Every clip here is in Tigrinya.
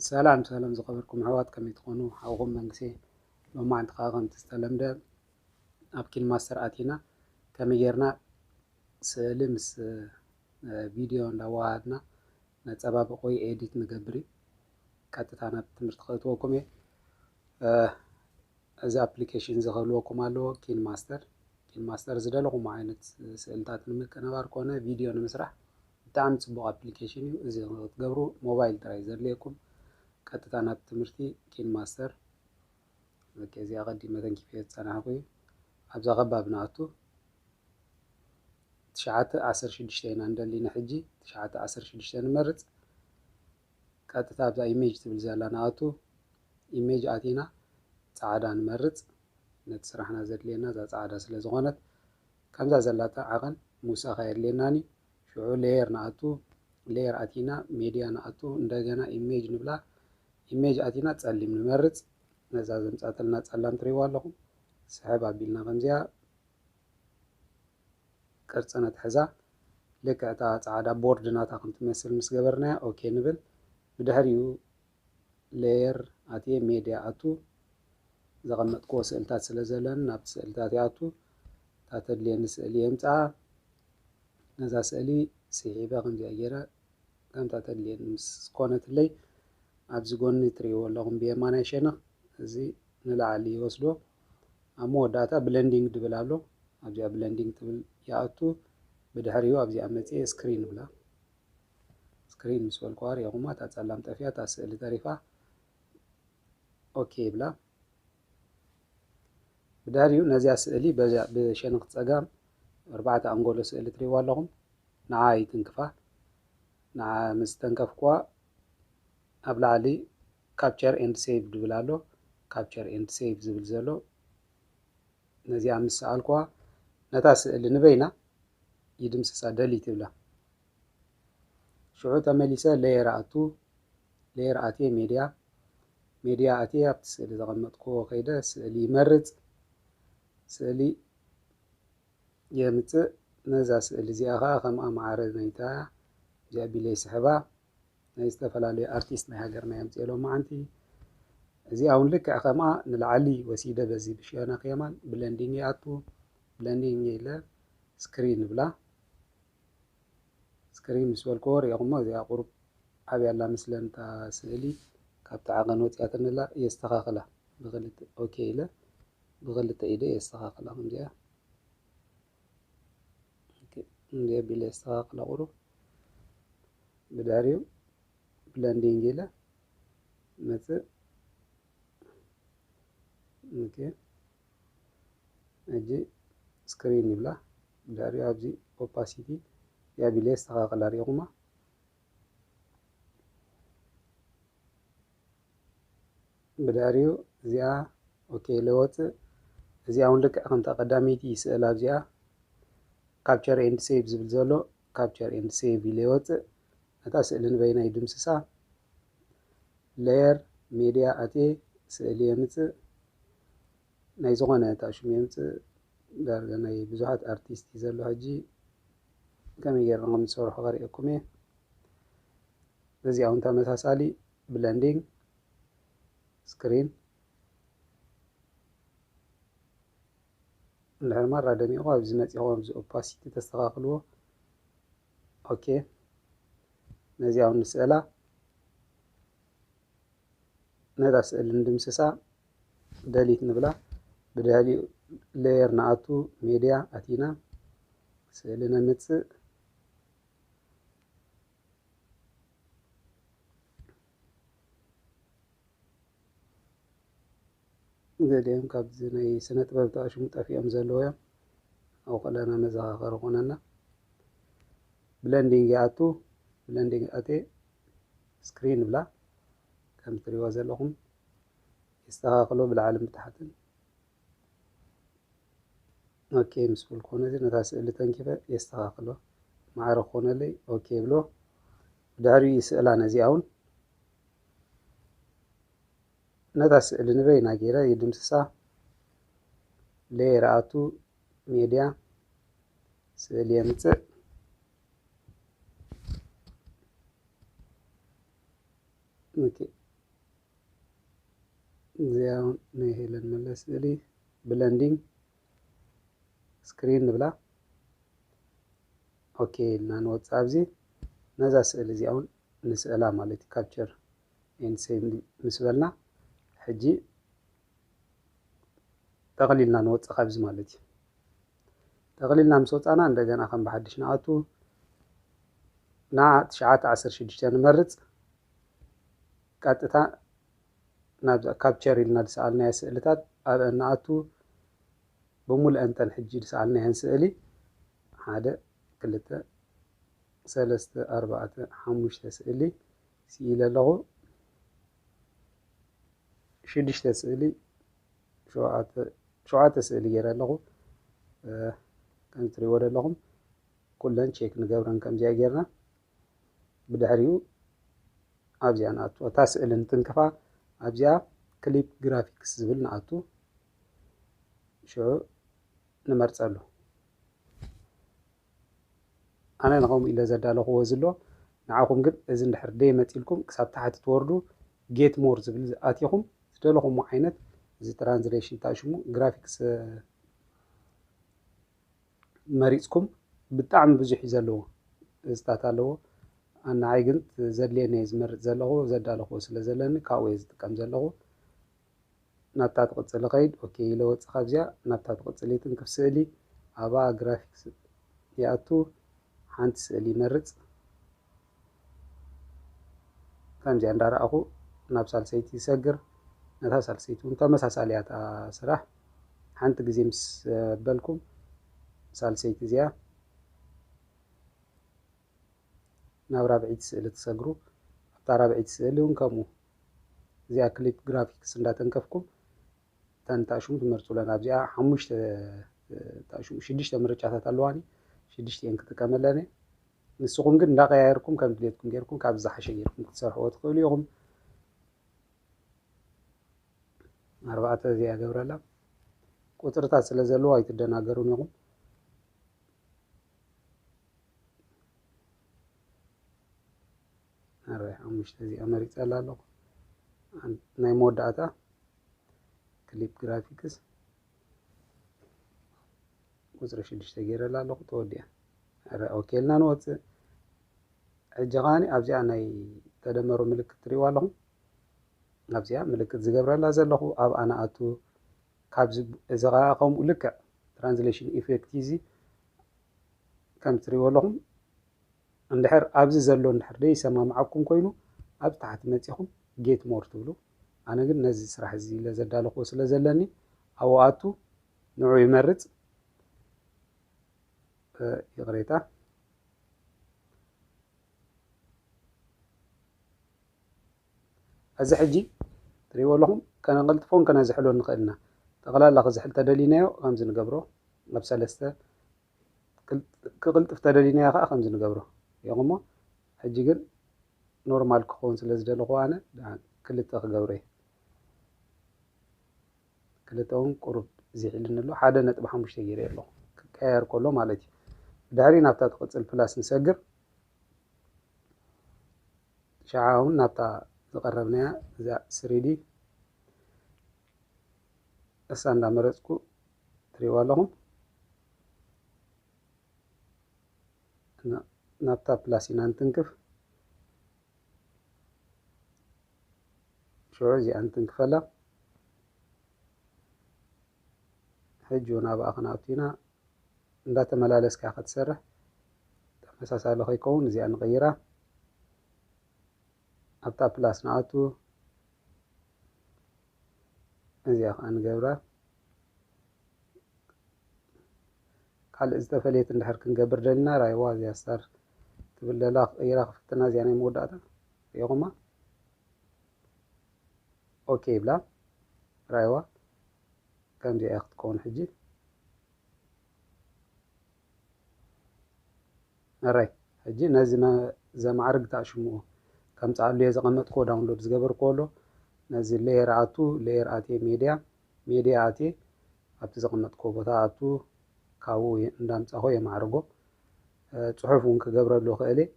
ሰላም ሰላም ዝኸበርኩም ኣሕዋት፣ ከመይ ትኾኑ? ሓውኹም መንግስቴ። ሎማዓንቲ ከዓ ከምቲ ዝተለምደ ኣብ ኪንማስተር ኣቲና ከመይ ጌርና ስእሊ ምስ ቪድዮ እንዳወሃድና ነፀባብቕ ወይ ኤዲት ንገብር እዩ። ቀጥታ ናብ ትምህርቲ ከእትወኩም እየ። እዚ ኣፕሊኬሽን እዚ ክህልወኩም ኣለዎ። ኪንማስተር ኪንማስተር ዝደለኹም ዓይነት ስእልታት ንምቅንባር ኮነ ቪድዮ ንምስራሕ ብጣዕሚ ፅቡቕ ኣፕሊኬሽን እዩ። እዚ ክትገብሩ ሞባይል ጥራይ ዘድልየኩም። ቀጥታ ናብ ትምህርቲ ኪንማስተር። ኦኬ፣ እዚኣ ቀዲመ ተንኪፈ ዝፀናሕኩ እዩ። ኣብዛ ከባቢ ንኣቱ። ትሽዓተ ዓሰርተ ሽዱሽተ ኢና ንደሊ ንሕጂ። ትሽዓተ ዓሰርተ ሽዱሽተ ንመርፅ። ቀጥታ ኣብዛ ኢሜጅ ትብል ዘላ ንኣቱ። ኢሜጅ ኣቲና ፃዕዳ ንመርፅ። ነቲ ስራሕና ዘድልየና እዛ ፃዕዳ ስለ ዝኾነት፣ ከምዛ ዘላታ ዓቐን ምውሳኽ ኣየድልየናን እዩ። ሽዑ ሌየር ንኣቱ። ሌየር ኣቲና ሜድያ ንኣቱ። እንደገና ኢሜጅ ንብላ። ኢሜጅ ኣቲና ጸሊም ንመርጽ። ነዛ ዘምጻተልና ጸላም ትርእይዋ ኣለኹም። ስሕብ ኣቢልና ከምዚኣ ቅርጺ ነትሕዛ። ልክዕ እታ ጻዕዳ ቦርድ ናታ ከም ትመስል ምስ ገበርናያ ኦኬ ንብል። ብድሕሪኡ ሌየር ኣትየ ሜድያ ኣቱ። ዘቐመጥክዎ ስእልታት ስለ ዘለኒ ናብቲ ስእልታት ይኣቱ። እታ ተድልየኒ ስእሊ የምጽኣ። ነዛ ስእሊ ስሒበ ከምዚኣ ገይረ ከምታ ተድልየኒ ምስ ኮነትለይ ኣብዚ ጎኒ ትርእይዎ ኣለኹም ብየማናይ ሸነኽ እዚ ንላዕሊ ይወስዶ። ኣብ መወዳእታ ብለንዲንግ ድብል ኣሎ። ኣብዚኣ ብለንዲንግ ትብል ይኣቱ። ብድሕሪኡ ኣብዚኣ መጽየ ስክሪን እብላ። ስክሪን ምስ በልኩዋ ሪኢኹማ እታ ጸላም ጠፊኣ እታ ስእሊ ተሪፋ። ኦኬ ይብላ። ብድሕሪኡ ነዚኣ ስእሊ በዚኣ ብሸነኽ ጸጋም ኣርባዕተ ኣንጎሎ ስእሊ ትሪእዋ ኣለኹም። ንዓ ይትንክፋ። ንዓ ምስ ተንከፍኩዋ ኣብ ላዕሊ ካፕቸር ኤንድ ሴቭ ድብል ኣሎ። ካፕቸር ኤንድ ሴቭ ዝብል ዘሎ ነዚኣ ምስ ሰኣልኩዋ ነታ ስእሊ ንበይና ይድምስሳ፣ ደሊት ይብላ። ሽዑ ተመሊሰ ሌየር ኣቱ። ሌየር ኣትየ ሜድያ። ሜድያ ኣትየ ኣብቲ ስእሊ ዘቐመጥክዎ ከይደ ስእሊ ይመርጽ። ስእሊ የምጽእ። ነዛ ስእሊ እዚኣ ኸዓ ከም ኣምዓረ ናይታ እዚኣ ቢለ ይስሕባ። ናይ ዝተፈላለዩ ኣርቲስት ናይ ሃገርና የምጽእ ሎማዓንቲ። እዚኣ እውን ልክዕ ከምኣ ንላዕሊ ወሲደ በዚ ብሸነኽ የማን ብለንዲንግ ይኣቱ። ብለንዲንግ ኢለ ስክሪን እብላ። ስክሪን ምስ በልክዎ ሪኢኹሞ እዚኣ ቁሩብ ዓብያ ኣላ መስለን እታ ስእሊ ካብቲ ዓቐን ወፂኣትኒ ኣላ። የስተኻኽላ ብክልተ ኦኬ ኢለ ብክልተ ኢደ የስተኻኽላ ከምዚኣ። ኦኬ፣ እንዲየ ቢለ የስተኻኽላ ቁሩብ። ብድሕሪኡ ብለንዲንግ ኢለ መፅእ። ኦኬ፣ ሕጂ ስክሪን ይብላ። ብድሕሪኡ ኣብዚ ኦፓሲቲ እዚኣ ቢለ የስተኻኽላ ሪኢኹማ። ብድሕሪኡ እዚኣ ኦኬ ኢለ ወፅእ። እዚኣ እውን ልክዕ ከምታ ቀዳመይቲ ስእላ ኣብዚኣ ካፕቸር ኤንድ ሴቭ ዝብል ዘሎ ካፕቸር ኤንድ ሴቭ ኢለ ይወፅእ። ነታ ስእሊ ንበይና ይድምስሳ። ሌየር ሜድያ ኣትየ ስእሊ የምፅእ። ናይ ዝኾነ እታ ሽም የምፅእ። ዳርጋ ናይ ብዙሓት ኣርቲስት እዩ ዘሎ። ሕጂ ከመይ ጌርና ከም ዝሰርሖ ከርእየኩም እየ። በዚኣ እውን ተመሳሳሊ ብለንዲንግ ስክሪን እንድሕር ማራ ደሚቑ ኣብዚ መፂኹም ኣብዚ ኦፓሲቲ ተስተኻኽልዎ። ኦኬ፣ ነዚኣ እውን ንስእላ። ነዛ ስእሊ ንድምስሳ፣ ደሊት ንብላ። ብድሕሪኡ ሌየር ንኣቱ፣ ሜድያ ኣቲና ስእሊ ነምፅእ። ገሊኦም ካብዚ ናይ ስነ ጥበብ ተኣሽሙ ጠፊኦም ዘለዉ እዮም። ኣብኡ ከለና መዘኻኸሪ ኮነና። ብለንዲንግ ይኣቱ። ብለንዲንግ ኣትየ ስክሪን ይብላ። ከም ትሪእዎ ዘለኹም የስተኻኽሎ ብላዕልን ብታሕትን። ኦኬ ምስ በልኩ ነዚ ነታ ስእሊ ተንኪፈ የስተኻኽሎ። ማዕረ ክኾነለይ ኦኬ ብሎ። ብድሕሪኡ ይስእላ ነዚኣ እውን። ነታ ስእሊ ንበይና ገይረ ይድምስሳ። ሌየር ኣቱ፣ ሜድያ፣ ስእሊ የምፅእ። ኦኬ። እዚኣ እውን ናይ ሄለን መለስ ስእሊ ብለንዲንግ ስክሪን ንብላ። ኦኬ ኢልና ንወፅእ። ኣብዚ ነዛ ስእሊ እዚኣ እውን ንስእላ ማለት እዩ። ካፕቸር ኤንድ ሴቭ ምስ በልና ሕጂ ጠቕሊልና ንወፅእ ካብዚ ማለት እዩ። ጠቕሊልና ምስ ወፃና እንደገና ከም ብሓድሽ ንኣቱ። ንዓ ትሽዓተ ዓሰርተ ሽዱሽተ ንመርፅ። ቀጥታ ናብ ካፕቸር ኢልና ዝሰኣልናዮ ስእልታት ኣብአን ንኣቱ። ብምሉአንተን ሕጂ ዝሰኣልናየን ስእሊ ሓደ፣ ክልተ፣ ሰለስተ፣ ኣርባዕተ፣ ሓሙሽተ ስእሊ ስኢለ ኣለኹ። ሽዱሽተ ስእሊ፣ ሸውዓተ፣ ሸውዓተ ስእሊ ገይረ ኣለኹ። እ፣ ከም ትሪእዎ ዘለኹም ኩለን ቼክ ንገብረን ከምዚኣ ጌርና። ብድሕሪኡ ኣብዚኣ ንኣቱ። እታ ስእሊ እንትንክፋ ኣብዚኣ ክሊፕ ግራፊክስ ዝብል ንኣቱ። ሽዑ ንመርፀሉ። ኣነ ንኸምኡ ኢለ ዘዳለኽዎ ዘሎ፣ ንዓኹም ግን እዚ እንድሕር ደይመፂልኩም ክሳብ ታሕቲ ትወርዱ፣ ጌት ሞር ዝብል ኣቲኹም ዝደለኹምዎ ዓይነት እዚ ትራንስሌሽን ታሽሙ ግራፊክስ መሪፅኩም። ብጣዕሚ ብዙሕ እዩ ዘለዎ፣ እዝታት ኣለዎ። ኣናዓይ ግን ዘድልየኒ እየ ዝመርፅ ዘለኹ፣ ዘዳለኽዎ ስለ ዘለኒ ካብኡ እየ ዝጥቀም ዘለኹ። ናብታ ትቕፅል ኸይድ። ኦኬ ኢለ ወፅእ ካብዚኣ። ናብታ ትቕፅል ይትንክፍ ስእሊ፣ ኣብኣ ግራፊክስ ይኣቱ፣ ሓንቲ ስእሊ ይመርፅ። ከምዚኣ እንዳረኣኹ ናብ ሳልሰይቲ ይሰግር። ነታ ሳልሰይቲ እውን ተመሳሳሊ እያ እታ ስራሕ። ሓንቲ ግዜ ምስ በልኩም ሳልሰይቲ እዚኣ ናብ ራብዐይቲ ስእሊ ትሰግሩ። ኣብታ ራብዐይቲ ስእሊ እውን ከምኡ። እዚኣ ክሊፕ ግራፊክስ እንዳተንከፍኩም እተን ታሽሙ ትመርፁለን። ኣብዚኣ ሓሙሽተ፣ ታሽሙ ሽዱሽተ ምርጫታት ኣለዋኒ። ሽዱሽተ እየን ክጥቀመለን እየ። ንስኹም ግን እንዳቀያየርኩም ከም ድሌትኩም ጌርኩም ካብ ዝሓሸ ጌርኩም ክትሰርሕዎ ትኽእሉ ኢኹም። ኣርባዕተ እዚኣ ገብረላ። ቁፅርታት ስለ ዘለዎ ኣይትደናገሩን ኢኹም። ኣረ ሓሙሽተ እዚኣ መሪፀላ ኣለኹ። ኣን-፣ ናይ መወዳእታ ክሊፕ ግራፊክስ ቁፅሪ ሽዱሽተ ገይረላ ኣለኹ። ተወዲኣ። ኣረ ኦኬ ኢልና ንወፅእ። ሕጂ ከዓኒ ኣብዚኣ ናይ ተደመሩ ምልክት ትሪእዋ ኣለኹም። ኣብዚኣ ምልክት ዝገብረላ ዘለኹ ኣብኣ ንኣቱ። ካብዚ፣ እዚ ኸዓ ከምኡ ልክዕ ትራንስሌሽን ኢፌክት እዚ ከም ትሪእዎ ኣለኹም። እንድሕር ኣብዚ ዘሎ እንድሕር ደይሰማምዓኩም ኮይኑ ኣብ ታሕቲ መፂኹም ጌት ሞር ትብሉ። ኣነ ግን ነዚ ስራሕ እዚ ኢለ ዘዳለኽዎ ስለ ዘለኒ ኣብኡ ኣቱ፣ ንዑ ይመርፅ። እ፣ ይቕሬታ። እዚ ሕጂ ትሪእዎ ኣለኹም፣ ከነቐልጥፎን ከነዝሕሎን ንኽእል ኢና። ጠቕላላ ክዝሕል ተደሊናዮ ከምዚ ንገብሮ፣ ኣብ ሰለስተ፣ ክል-፣ ክቕልጥፍ ተደሊናዮ ከዓ ከምዚ ንገብሮ። ሪኢኹሞ? ሕጂ ግን ኖርማል ክኸውን ስለ ዝደለኹ ኣነ፣ ደሓን ክልተ ክገብሮ እየ። ክልተ እውን ቁሩብ ዝሕልን ኣሎ፣ ሓደ ነጥቢ ሓሙሽተ ገይረ ኣለኹ። ክቀያየር ከሎ ማለት እዩ። ድሕሪ ናብታ ትቕፅል ፕላስ ንሰግር። ሸዓ እውን ናብታ ዝቐረብናያ እዛ ስሪዲ እሳ እንዳመረፅኩ ትሪእዋ ኣለኹም። እና ናብታ ፕላስ ኢና እንትንክፍ። ሽዑ እዚኣ እንትንክፈላ። ሕጂ እውን ኣብኣ ክንኣቱ ኢና። እንዳተመላለስካ ክትሰርሕ ተመሳሳሊ ከይከውን እዚኣ ንቐይራ። ኣብታ ፕላስ ንኣቱ። እዚኣ ከዓ ንገብራ። ካልእ ዝተፈለየት እንድሕር ክንገብር ደሊና፣ ራይዋ እዚኣ ስታር ትብል ደላ ክቕይራ ክፍትና፣ እዚኣ ናይ መወዳእታ ሪኢኹማ። ኦኬ ይብላ። ራይዋ ከምዚኣ እያ ክትከውን ሕጂ። ኣራይ ሕጂ ነዚ መ- ዘማዕርግ ታሽምኡ ከምፅኣሉ እየ ዘቐመጥክዎ፣ ዳውንሎድ ዝገበርክዎ ኣሎ። ነዚ ሌየር ኣቱ፣ ሌየር ኣትየ ሜድያ፣ ሜድያ ኣትየ ኣብቲ ዘቐመጥክዎ ቦታ ኣቱ ካብኡ የ- እንዳምፃኹ የማዕርጎ። እ፣ ፅሑፍ እውን ክገብረሉ ክእል እየ።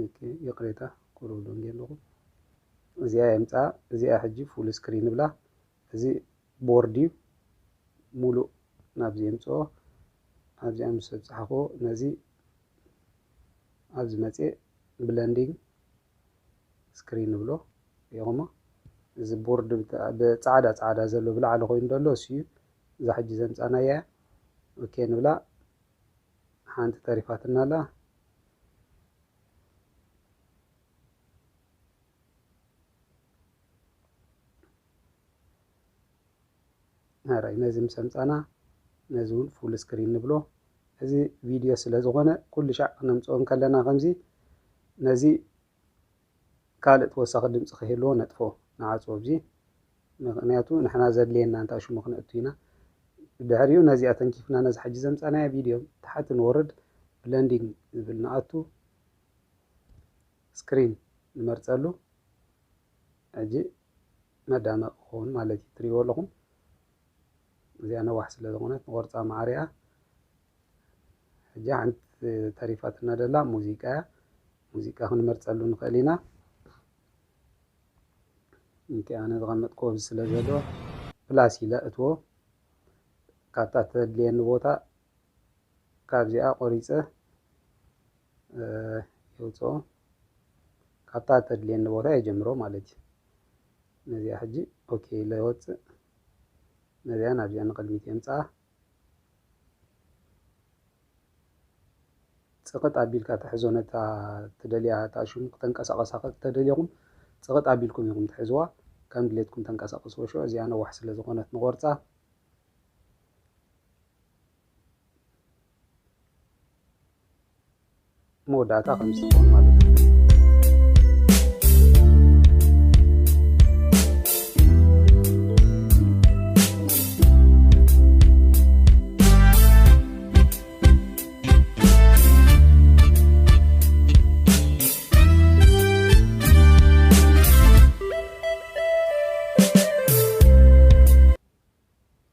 ኦኬ፣ ይቕሬታ፣ ቁሩብ ደንጊየ ኣለኹ። እዚኣ የምፅኣ። እዚኣ ሕጂ ፉል ስክሪን ብላ። እዚ ቦርድ እዩ፣ ሙሉእ ናብዚ የምፅኦ። ኣብዚኣ ምስ ኣብፅሓኹ ነዚ ኣብዚ መፅእ ብለንዲንግ ስክሪን ንብሎ። ሪኢኹሞ፣ እዚ ቦርድ ብታ- ብፃዕዳ ፃዕዳ ዘሎ ብላዕሊ ኮይኑ ዘሎ እሱ እዩ። እዛ ሕጂ ዘምፃናያ እያ። ኦኬ ንብላ። ሓንቲ ተሪፋትና ኣላ። ኣራይ ነዚ ምስ ኣምፃና ነዚ እውን ፉል ስክሪን ንብሎ። እዚ ቪድዮ ስለ ዝኾነ ኩሉ ሻዕ ክነምፅኦ እንከለና ከምዚ ነዚ ካልእ ተወሳኺ ድምፂ ከይህልዎ ነጥፎ፣ ንዓፅዎ ኣብዚ። ምኽንያቱ ንሕና ዘድልየና እንታይ ሽሙ ክነእቱ ኢና። ድሕሪኡ ነዚኣ ተንኪፍና ነዚ ሕጂ ዘምፃናያ ቪድዮ ታሕቲ ንወርድ፣ ብለንዲንግ ዝብል ንኣቱ፣ ስክሪን ንመርፀሉ። ሕጂ መዳመቕ ክኸውን ማለት እዩ። ትሪእዎ ኣለኹም፣ እዚኣ ነዋሕ ስለ ዝኾነት ንቆርፃ ማዕሪኣ። ሕጂ ሓንቲ ተሪፋትና ደላ ሙዚቃ እያ። ሙዚቃ ክንመርፀሉ ንኽእል ኢና። እንኪ ኣነ ዝቐመጥክዎ ኣብዚ ስለ ዘሎ ፕላስ ኢለ እትዎ፣ ካብታ ተድልየኒ ቦታ ካብዚኣ ቆሪፀ እ፣ የውፅኦ። ካብታ ተድልየኒ ቦታ የጀምሮ ማለት እዩ። ነዚኣ ሕጂ ኦኬ ኢለ ይወፅእ። ነዚኣ ናብዚኣ ንቕድሚት የምፅኣ። ፅቕጥ ኣቢልካ ትሕዞ፣ ነታ ትደልያ እታ ሽሙ ክተንቀሳቐሳ ተደሊኹም ፅቕጥ ኣቢልኩም ኢኹም ትሕዝዋ። ከም ድሌትኩም ተንቀሳቐስዎ። ሽዑ እዚኣ ነዋሕ ስለ ዝኾነት ንቆርፃ። መወዳእታ ከምዚ ትኸውን ማለት እዩ።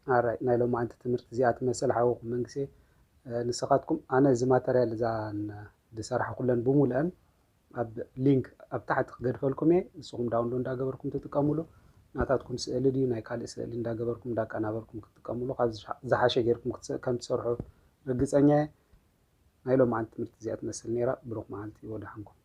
ኣራይ ናይ ሎማዓንቲ ትምህርቲ እዚኣ ትመስል ሓወኹም መንግስቴ። እ፣ ንስኻትኩም ኣነ እዚ ማተርያል እዛ ን- ዝሰራሕኩለን ብሙልአን ኣብ ሊንክ ኣብ ታሕቲ ክገድፈልኩም እየ። ንስኹም ዳውንሎድ እንዳገበርኩም ትጥቀሙሉ፣ ናታትኩም ስእሊ ድዩ ናይ ካልእ ስእሊ እንዳገበርኩም እንዳቀናበርኩም ክትጥቀሙሉ ካብ ዝሓ- ዝሓሸ ጌርኩም ክትስ- ከም ትሰርሑ ርግፀኛ እየ። ናይ ሎማዓንቲ ትምህርቲ እዚኣ ትመስል ነይራ። ብሩኽ መዓልቲ፣ ወደሓንኩም።